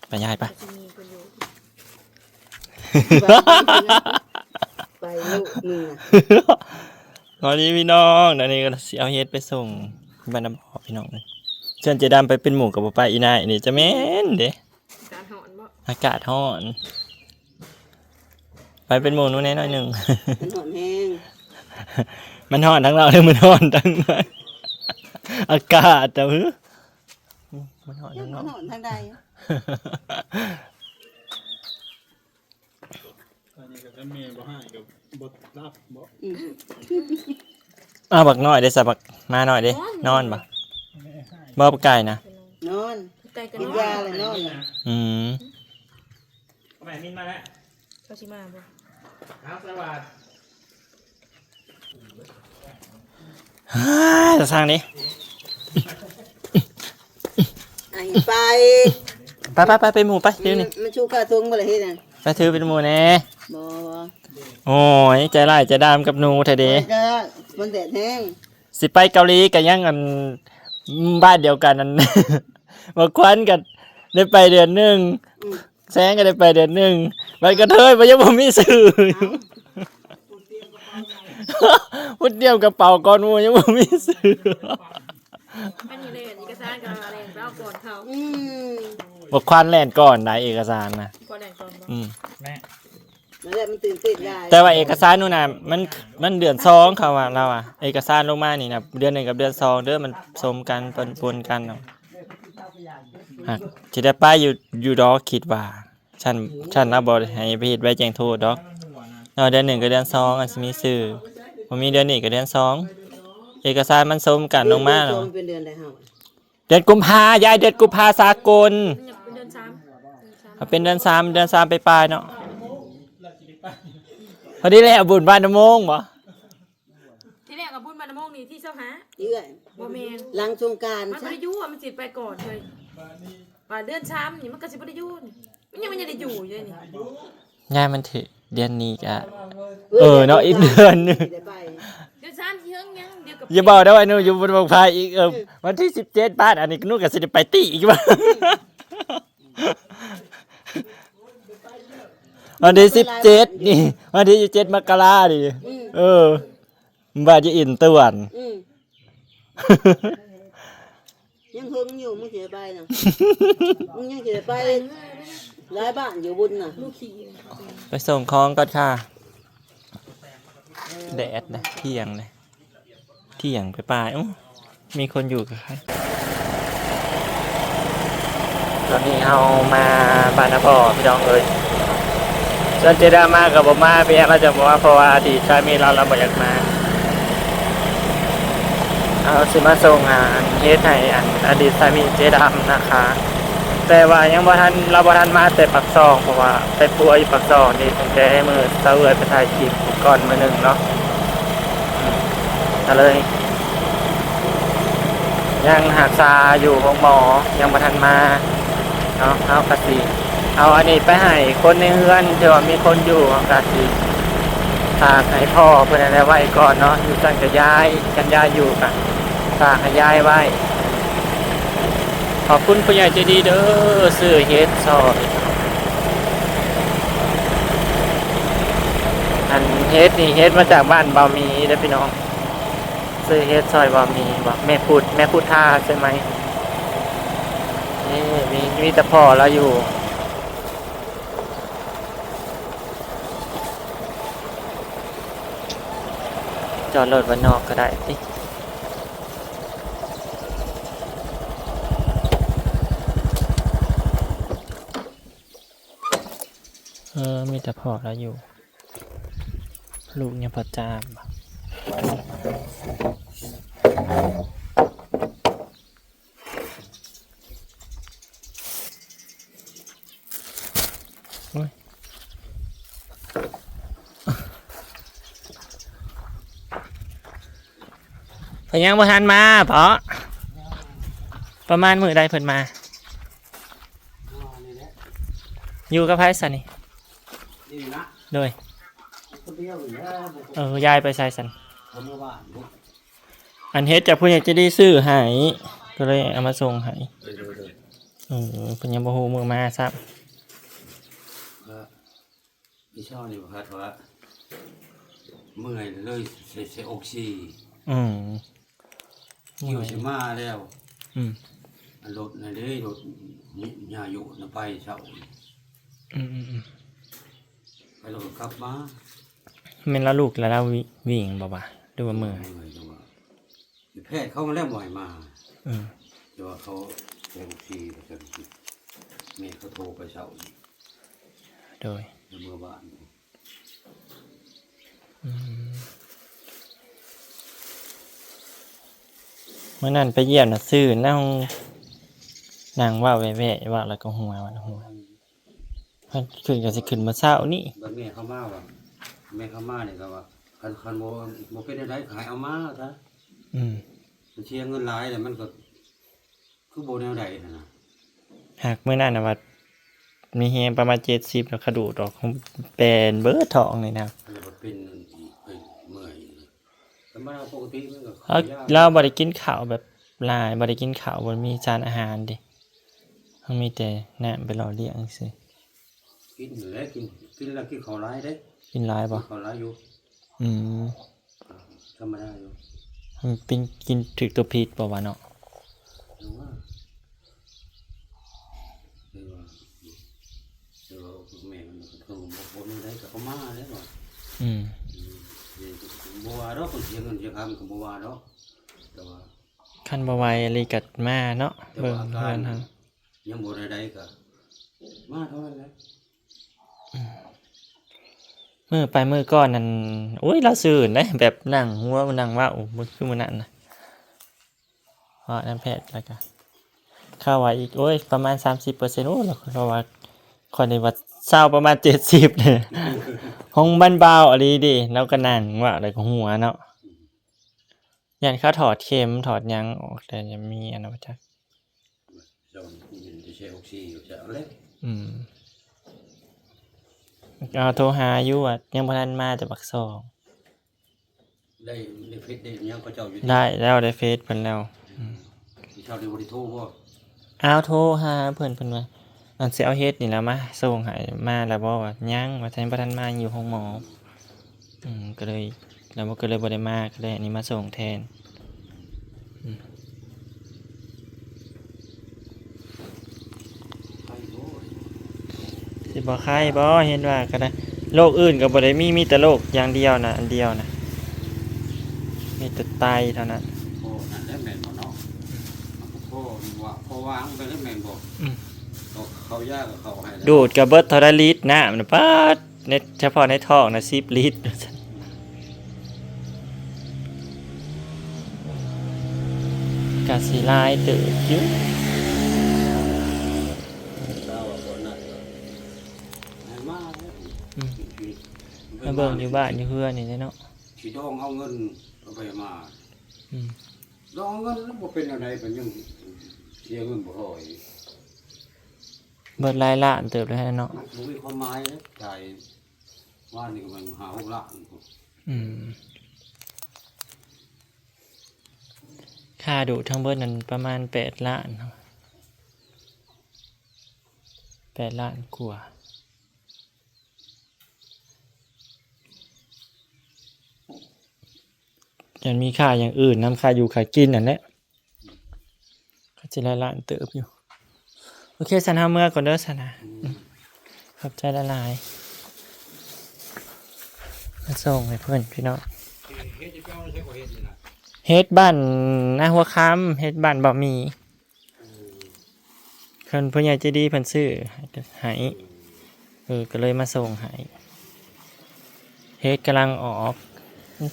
ໄປ ຍາຍໄປ ຊິມີປະໂຫຍດ ໄປລູກມຶງນະ ສະບາຍດີພີ່ນ້ອງ ດຽວນີ້ກໍຊິເອົາເຫັດໄປສົ່ງບ້ານນ້ຳອອກ ພີ່ນ້ອງເອີຍ. ເຊີນເຈດຳໄປເປັນໝູ່ກໍບໍ່ໄປ ອີ່ນາຍນີ້ຈະແມ່ນເດ້. ອາກາດຮ້ອນບໍ່? ອາກາດຮ້ອນ. ໄປເປັນໝູ່ໜູແດ່ໜ້ອຍໜຶ່ງ. ມັນຮ້ອນແຮງ. ມັນຮ້ອນທາງນອກ ຫຼືມັນຮ້ອນທາງໃນ? ອາກາດ ເຈົ້າ ຫື? ມັນຮ້ອນທາງນອກ ມັນຮ້ອນທາງໃດ? ອັນນີ້ກໍຄັນແມ່ບໍ່ໃຫ້ກໍບໍ່ຮັບບໍ? ອືມ ອ້າວ ບັກນ້ອຍເດ້ຊະ ບັກໝານ້ອຍເດ້ ນອນ ນອນບໍ່? ບໍ່ ບັກໄກ່ນະ ນອນ ໄກ່ກໍ ກິນ ນອນ ຢາແລ້ວນອນ. ອືມ ເອົາແມ່ມິນມາແລ້ວ ເຂົາຊິມາບໍ່? ອ້າວ ສະຫວັດ ເຮີ້ຍ ຕາຊ່າງນີ້ ໄອ້ໄປ ໄປໆໆ ເປັນໝູ່ໄປ ອືມ ດຽວນີ້ ມັນຊູກາທົງບໍ່ລະເຮັດນະ ໄປຖືເປັນໝູ່ແດ່. ບໍ່ ບໍ່ ໂອ້ຍ ໃຈຮ້າຍໃຈດຳກັບໜູແທ້ເດ້ ມັນແດດແຮງ. ຊິໄປເກົາຫຼີກໍຍັງ ອັນ ບ້ານດຽວກັນ ອັນ ບັກຂວັນກໍໄດ້ໄປເດືອນໜຶ່ງ ອືມ ແຊງກໍໄດ້ໄປເດືອນໜຶ່ງ ບັດກະເທີຍມັນຍັງບໍ່ມີຊື່. ເອົ້າ ພຸດຕຽມກະເປົາກ່ອນໝູ່ ຍັງບໍ່ມີຊື່. ອັນນີ້ແຫຼະ ເອກະສານກໍແລ່ນໄປເອົາກ່ອນເຂົາ. ອືມ ບັກຂວັນແລ່ນກ່ອນໄດ໋ ເອກະສານນະ ຂວັນແລ່ນກ່ອນບໍ່? ອືມ ແມ່ ນັ້ນແຫຼະ ມັນຕື່ນເຕັ້ນຫຼາຍ. ແຕ່ວ່າເອກະສານໜູນນະ ມັນ ມັນເດືອນສອງ ເຂົາວ່າ ລາວວ່າ ເອກະສານລົງມານີ້ນະ ເດືອນໜຶ່ງກັບເດືອນສອງເດີ ມັນສົມກັນ ປົນກັນເນາະ. ຫາກຊິໄດ້ໄປຢູ່ ຢູ່ດອກ ຄິດວ່າ ຊັ້ນ ຊັ້ນລາວບໍ່ໃຫ້ໄປເຮັດໃບແຈ້ງໂທດດອກ. ລາວເດືອນໜຶ່ງກັບເດືອນສອງ ອາດຊິມີຊື່ ບໍ່ມີເດືອນນີ້ກໍເດືອນສອງ ເອກະສານມັນສົມກັນລົງມາເນາະ. ເດືອນສອງເປັນເດືອນໃດເຮົາ? ເດືອນກຸມພາ ຍາຍ ເດືອນກຸມພາສາກົນ. ມັນຍັງເປັນເດືອນສາມ ເດືອນສາມ ເປັນເດືອນສາມ ເດືອນສາມປາຍໆເນາະ. ພໍດີແລ້ວບຸນບ້ານນະໂມງບໍ? ທີແລກອະບຸນບ້ານນະໂມງນີ້ທີຊາວຫ້າ ເອື້ອຍ ບໍ່ແມ່ນ ຫຼັງສົງການ ມັນບໍ່ໄດ້ຢູ່ ມັນຊິໄປກ່ອນເລີຍ. ວ່າເດືອນສາມນີ້ມັນກໍຊິບໍ່ໄດ້ຢູ່ນີ້ ມັນຍັງ ມັນຍັງໄດ້ຢູ່ຢູ່ນີ້. ຍາຍ ມັນຖືກເດືອນນີ້ກະ ເອີ ເອີເນາະ ອີກເດືອນໜຶ່ງ ເດືອນສາມຊິເຖິງຫຍັງ ດຽວກໍ ຢ່າບອກເດີວ່າໜູຢູ່ບຸນບັ້ງໄຟອີກ. ເອີ ອືມ ວັນທີສິບເຈັດ ບາດ ອັນນີ້ໜູກໍຊິໄດ້ໄປຕິອີກວ່າ ອືມ ວັນທີສິບເຈັດນີ້ ວັນທີສິບເຈັດ ມະກະລານີ້. ອືມ ເອີ ວ່າຈະອິນຕວນ. ອືມ ຍັງເຫິງຢູ່ ມຶງຊິໄດ້ໄປນະ ມຶງຍັງຊິໄດ້ໄປຫຼາຍບ້ານຢູ່ບຸນນະ. ໄປສົ່ງຂອງກ່ອນຄ່າ. ແດດນະ ທ່ຽງເລີຍ ທ່ຽງປາຍໆ. ໂອ້ ມີຄົນຢູ່ກະໄຄ. ຕອນນີ້ເຮົາມາບ້ານນະພໍ່ ພີ່ນ້ອງເອີຍ. ສ່ວນເຈດາມາກໍບໍ່ມາ ເປັນຫຍັງລາວຈັ່ງບໍ່ມາ ເພາະວ່າອະດີດສາມີລາວ ລາວບໍ່ຢາກມາ. ເຮົາຊິມາສົ່ງ ອັນ ເຮັດໃຫ້ ອັນ ອະດີດສາມີເຈດານະຄະ. ແຕ່ວ່າຍັງບໍ່ທັນ ລາວບໍ່ທັນມາແຕ່ປາກຊ່ອງ ເພາະວ່າໄປປົວຢູ່ປາກຊ່ອງນີ້ ຕັ້ງແຕ່ມື້ເຊົ້າເອື້ອຍໄປຖ່າຍຄລິບກ່ອນມື້ໜຶ່ງເນາະ. ກໍເລີຍຍັງຮັກສາຢູ່ໂຮງໝໍ ຍັງບໍ່ທັນມາເນາະ. ເຮົາກໍຊິເອົາອັນນີ້ໄປໃຫ້ຄົນໃນເຮືອນ ທີ່ວ່າມີຄົນຢູ່ ເຮົາກໍຊິຝາກໃຫ້ພໍ່ເພິ່ນນັ້ນແຫຼະໄວ້ກ່ອນເນາະ. ຢູ່ຊັ້ນກໍຍາຍ ຄັນຍາຍຢູ່ກໍຝາກໃຫ້ຍາຍໄວ້. ຂອບຄຸນຜູ້ໃຫຍ່ໃຈດີເດີ ຊື້ເຫັດຊ່ອຍ. ອັນເຫັດນີ້ ເຫັດມາຈາກບ້ານບ່າວໝີເດີພີ່ນ້ອງ. ຊື້ເຫັດຊ່ອຍບ່າວໝີບໍ? ແມ່ພຸດ ແມ່ພຸດທາໃຊ່ໄໝ? ເອີ ມີ ມີແຕ່ພໍ່ລາວຢູ່. ຈອດລົດໄວ້ນອກກໍໄດ້ຕິ. ເອີ ມີແຕ່ພໍ່ລາວຢູ່. ລູກຍັງພໍຈາມ. ໂອ້ຍ ເພິ່ນຍັງບໍ່ທັນມາເພາະ? ປະມານມື້ໃດເພິ່ນມາ? ຢູ່ກັບໃຜຊະນີ້? ໂດຍ ເອີ ຍາຍໄປໃສຊັ້ນ? ອັນເຫັດຈາກຜູ້ໃຫຍ່ໃຈດີຊື້ໃຫ້ ກໍເລີຍເອົາມາສົ່ງໃຫ້. ໂດຍ ໂດຍ ໂດຍ. ເອີ ເພິ່ນຍັງບໍ່ຮູ້ມື້ມາຊ້ຳ. ກໍມື້ເຊົ້ານີ້ພັດວ່າເມື່ອຍເລີຍ ໃສ່ ໃສ່ອົກຊີ. ອືມ ຫິ້ວຊິມາແລ້ວ. ອືມ ອັນລົດນັ້ນເດ້ ລົດຍາໂຍນນະ ໄປເຊົ້າ. ອືມໆ ໄປແລ້ວກໍກັບມາ. ແມ່ນລາວລຸກແລ້ວລາວວິ ວິ່ງບໍ່ວະ ຫຼືວ່າເມື່ອຍ? ເມື່ອຍຈັງຫວະ. ແພດເຂົາມາແລ້ວບໍ່ໃຫ້ມາ. ອືມ ແຕ່ວ່າເຂົາໂທຊີ້ວ່າຊັ້ນ ແມ່ເຂົາໂທໄປເຊົ້ານີ້. ໂດຍ ແລ້ວເມືອບ້ານ. ອືມ ມື້ນັ້ນໄປຢ້ຽມນະ ຊື່ນະ ນັ່ງເວົ້າແວ່ໆ ເວົ້າແລ້ວກໍຫົວ ເວົ້າແລ້ວຫົວ. ເພິ່ນຂຶ້ນກໍຊິຂຶ້ນມື້ເຊົ້ານີ້. ບັດແມ່ເຂົາມາວ່າ ແມ່ເຂົາມານີ້ກໍວ່າ ຄັນ ຄັນບໍ່ ບໍ່ເປັນແນວໃດກໍໃຫ້ເອົາມາຊະ. ອືມ ມັນເສຍເງິນຫຼາຍແລ້ວ ມັນກໍຄືບໍ່ແນວໃດຫັ້ນນະ. ຫາກມື້ນັ້ນນະວ່າມີແຮງປະມານເຈັດສິບ ແລ້ວຂະດູດອອກ ແປນເບິດທ້ອງນີ້ນະ. ແລ້ວກໍເປັນອີກ ເປັນເມື່ອຍ. ທຳມະດາປົກກະຕິມັນກໍ ລາວ ລາວບໍ່ໄດ້ກິນເຂົ້າແບບຫຼາຍ ບໍ່ໄດ້ກິນເຂົ້າ ບໍ່ມີສານອາຫານເດ້. ເຮົາມີແຕ່ນ້ຳໄປຫຼໍ່ລ້ຽງຊື່. ກິນແຫຼະ ກິນ ກິນແລ້ວກິນເຂົ້າຫຼາຍເດ້. ກິນຫຼາຍບໍ່? ກິນເຂົ້າຫຼາຍຢູ່. ອືມ ທຳມະດາຢູ່. ມັນເປັນກິນຖືກຕົວຜິດບໍ່ວະເນາະ? ຫຍັງວະ? ແຕ່ວ່າ ແຕ່ວ່າແມ່ມັນກໍບໍ່ ບໍ່ມີໃດກໍເຂົ້າມາແລ້ວວ່າ. ອືມ ອືມ ບໍ່ວ່າດອກ ເພິ່ນເສຍເງິນເສຍຄຳກໍບໍ່ວ່າດອກ ແຕ່ວ່າ ຄັນບໍ່ໄຫວອີ່ຫຼີກໍມາເນາະ. ແຕ່ວ່າ ເບິ່ງເຮືອນເຮົາ ອາການຍັງບໍ່ໄດ້ໃດກໍມາເທົ່ານັ້ນແຫຼະ. ອືມ ມື້ໄປມື້ກ່ອນນັ້ນ ໂອ້ຍ ລາວຊື່ນເດ້ ແບບນັ່ງຫົວນັ່ງເວົ້າ ບໍ່ຄືມື້ນັ້ນນະ. ເວົ້ານຳແພດແລ້ວກໍ ເຂົາວ່າອີກ ໂອ້ຍ ປະມານສາມສິບເປີເຊັນ. ໂອ້ ລາວ ລາວວ່າ ຂ້ອຍນີ້ວ່າເຊົາປະມານເຈັດສິບເດ້. ຂອງມັນເບົາອີ່ຫຼີເດ້ ລາວກໍນັ່ງເວົ້າແລ້ວກໍຫົວເນາະ. ຢ້ານເຂົາຖອດເຂັມຖອດຫຍັງອອກ ແຕ່ຍັງມີອັນນັ້ນບໍ່ຈັກ. ເຈົ້າເປັນໄດ້ໃຊ້ອອກຊີຢູ່ ເຈົ້າເລີຍ. ອືມ ເອົາ ໂທຫາຢູ່ວ່າ ຍັງບໍ່ທັນມາແຕ່ບັກສອງ. ໄດ້ ໄດ້ເຟສໄດ້ຫຍັງເຂົາເຈົ້າຢູ່ຕິ? ໄດ້ແລ້ວ ໄດ້ເຟສເພິ່ນແລ້ວ. ອືມ ເຈົ້າໄດ້ບໍ່ໄດ້ໂທບໍ່? ອ້າວ ໂທຫາເພິ່ນ ເພິ່ນວ່າ ອັນຊິເອົາເຫັດນີ້ລະມາສົ່ງໃຫ້ ມາແລ້ວບໍ່? ວ່າຍັງ ວ່າຍັງບໍ່ທັນມາ ຍັງຢູ່ໂຮງໝໍ. ອືມ ກໍເລີຍ ແລ້ວກໍເລີຍບໍ່ໄດ້ມາ ກໍເລີຍອັນນີ້ມາສົ່ງແທນ. ອືມ ຊິບໍ່ໄຄບໍ່? ເຫັນວ່າກໍໄດ້ ໂລກອື່ນກໍບໍ່ໄດ້ມີ ມີແຕ່ໂລກຢ່າງດຽວນະ ອັນດຽວນະ ມີແຕ່ໄຕເທົ່ານັ້ນ. ໂອ້ ນັ້ນແຫຼະແມ່ນບໍ່ເນາະ? ອືມ ມັນກໍພໍວ່າ ພໍວາງໄປແລ້ວແມ່ນບໍ່? ອືມ ເຂົາຢາກໍເຂົ້າໃຫ້ແລ້ວ ດູດກໍເບິດເທົ່າໃດລິດນ້ຳນະ ປາດ ໃນ ສະເພາະໃນທ້ອງນະ ສິບລິດ ກະຊິຫຼາຍເຕີບຢູ່. ອືມ ມາເບິ່ງຢູ່ບ້ານຢູ່ເຮືອນນີ້ແຫຼະເນາະ ຊິດອງເອົາເງິນເອົາໄປມາ. ອືມ ດອງເງິນແລ້ວບໍ່ເປັນແນວໃດ ມັນຍັງເສຍເງິນບໍ່ພໍອີກ. ເບິດຫຼາຍລ້ານເຕີບແລ້ວເນາະ ບໍ່ມີຄວາມໝາຍເດ້ ຈ່າຍວານນີ້ກໍແມ່ນຫ້າຫົກລ້ານ. ອືມ ຄ່າດູດທັງເບິດນັ້ນປະມານແປດລ້ານ ແປດລ້ານກວ່າ. ຍັງມີຄ່າຢ່າງອື່ນນຳ ຄ່າຢູ່ຄ່າກິນນັ້ນແຫຼະ ກໍຊິຫຼາຍລ້ານເຕີບຢູ່. ໂອເຄ ຊັ້ນເຮົາເມືອກ່ອນເດີຊັ້ນນະ. ອືມ ຂອບໃຈຫຼາຍໆ ມາສົ່ງໃຫ້ເພິ່ນພີ່ນ້ອງ. ເຮັດຢູ່ ໄປເອົາໃສກໍເຮັດນີ້ນະ? ເຮັດບ້ານນາຫົວຄຳ ເຮັດບ້ານບໍ່ມີ. ເພິ່ນ ຜູ້ໃຫຍ່ໃຈດີເພິ່ນຊື້ໃຫ້ ເອີ ກໍເລີຍມາສົ່ງໃຫ້. ເຮັດກຳລັງອອກ.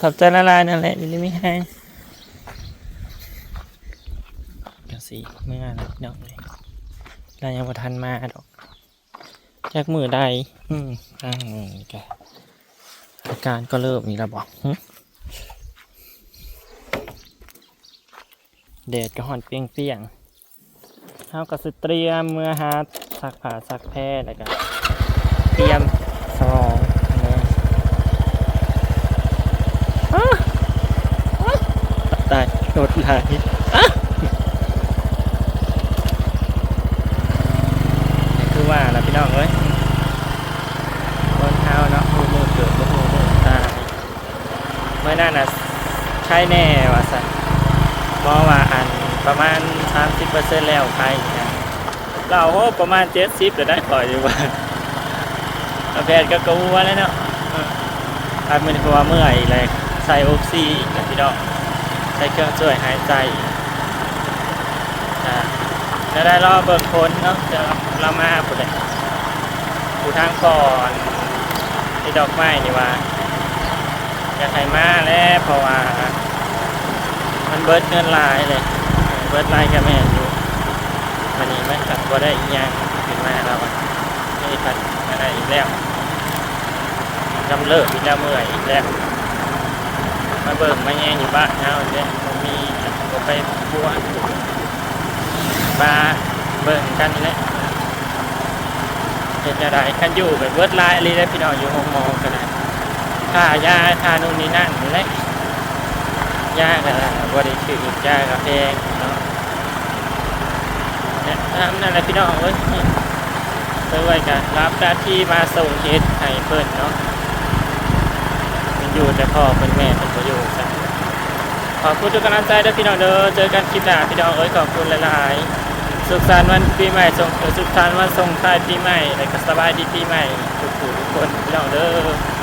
ຂອບໃຈຫຼາຍໆ ນັ້ນແຫຼະ ຢູ່ດີມີແຮງ. ກະຊິເມືອແລ້ວພີ່ນ້ອງເອີຍ ລາວຍັງບໍ່ທັນມາດອກ. ຈັກມື້ໃດ. ອືມ ທາງນີ້ກະ ອາການກໍເລີ່ມອີກແລ້ວບໍ? ຫື ແດດກໍຮ້ອນປ່ຽງໆ. ເຮົາກໍຊິຕຽມເມືອຫາຊັກຜ້າຊັກແພ ແລ້ວກໍຕຽມສະໝອງເດີ. ອາ ອາ ຕາຍ ລົດຫຼາຍ. ອາ ພີ່ນ້ອງເອີຍ ຄົນເຮົາເນາະ ຮູ້ມື້ເກີດບໍ່ຮູ້ມື້ຕາຍ. ເມື່ອນັ້ນນະໄຄແນ່ວ່າຊັ້ນ ໝໍວ່າອັນປະມານສາມສິບເປີເຊັນແລ້ວໄຄນີ້ນະ. ລາວໂຫ ປະມານເຈັດສິບແລ້ວໄດ໋ ຂ້ອຍວ່າ ແພດກໍກົວແລ້ວເນາະ. ເອີ ອັນມັນຄືວ່າເມື່ອຍອີກແລ້ວ ໃສ່ອົກຊີອີກແລ້ວພີ່ນ້ອງ ໃສ່ເຄື່ອງຊ່ວຍຫາຍໃຈອີກ. ອ່າ ແນວໃດລໍເບິ່ງຜົນເນາະ ຈະລາມາພຸ້ນແຫຼະ. ຜູ້ທາງກ່ອນທີ່ດອກໄມ້ນີ້ວ່າ ຢາກໃຫ້ມາແຫຼະ ເພາະວ່າມັນເບິດເງິນຫຼາຍເລີຍ ເບິດຫຼາຍກໍແມ່ນຢູ່. ບາດນີ້ມັນກໍບໍ່ໄດ້ອີ່ຫຍັງຂຶ້ນມາ ລາວວ່າ ນີ້ພັດມາໄດ້ອີກແລ້ວ ກຳເລີບອີກແລ້ວ ເມື່ອຍອີກແລ້ວ. ມາເບິ່ງມາແຍງຢູ່ບ້ານເຮົາເດ້ ບໍ່ມີ ບໍ່ໄປປົວ ມາເບິ່ງກັນນີ້ແຫຼະ. ເຮັດແນວໃດ ຄັນຢູ່ແບບເບິດຫຼາຍອີ່ຫຼີເດ້ພີ່ນ້ອງ ຢູ່ໂຮງໝໍກໍໄດ້ ຄ່າຢາ ຄ່າໂນ່ນນີ້ນັ້ນນີ້ແຫຼະ. ຢາກໍບໍ່ໄດ້ຖືກ ຢາກໍແພງເນາະ. ແນະນຳນັ້ນແຫຼະພີ່ນ້ອງເອີຍ ເອື້ອຍກໍຮັບໜ້າທີ່ມາສົ່ງເຫັດໃຫ້ເພິ່ນເນາະ ມັນຢູ່ແຕ່ພໍ່ເພິ່ນແມ່ເພິ່ນບໍ່ຢູ່ຊັ້ນ. ຂອບຄຸນທຸກກຳລັງໃຈເດີພີ່ນ້ອງເດີ ເຈີກັນຄລິບໜ້າພີ່ນ້ອງເອີຍ ຂອບຄຸນຫຼາຍໆ. ສຸກສັນວັນປີໃໝ່ ສົງ ເອີ ສຸກສັນວັນສົ່ງທ້າຍປີໃໝ່ ແລະກໍສະບາຍດີປີໃໝ່ທຸກຜູ້ທຸກຄົນພີ່ນ້ອງເດີ.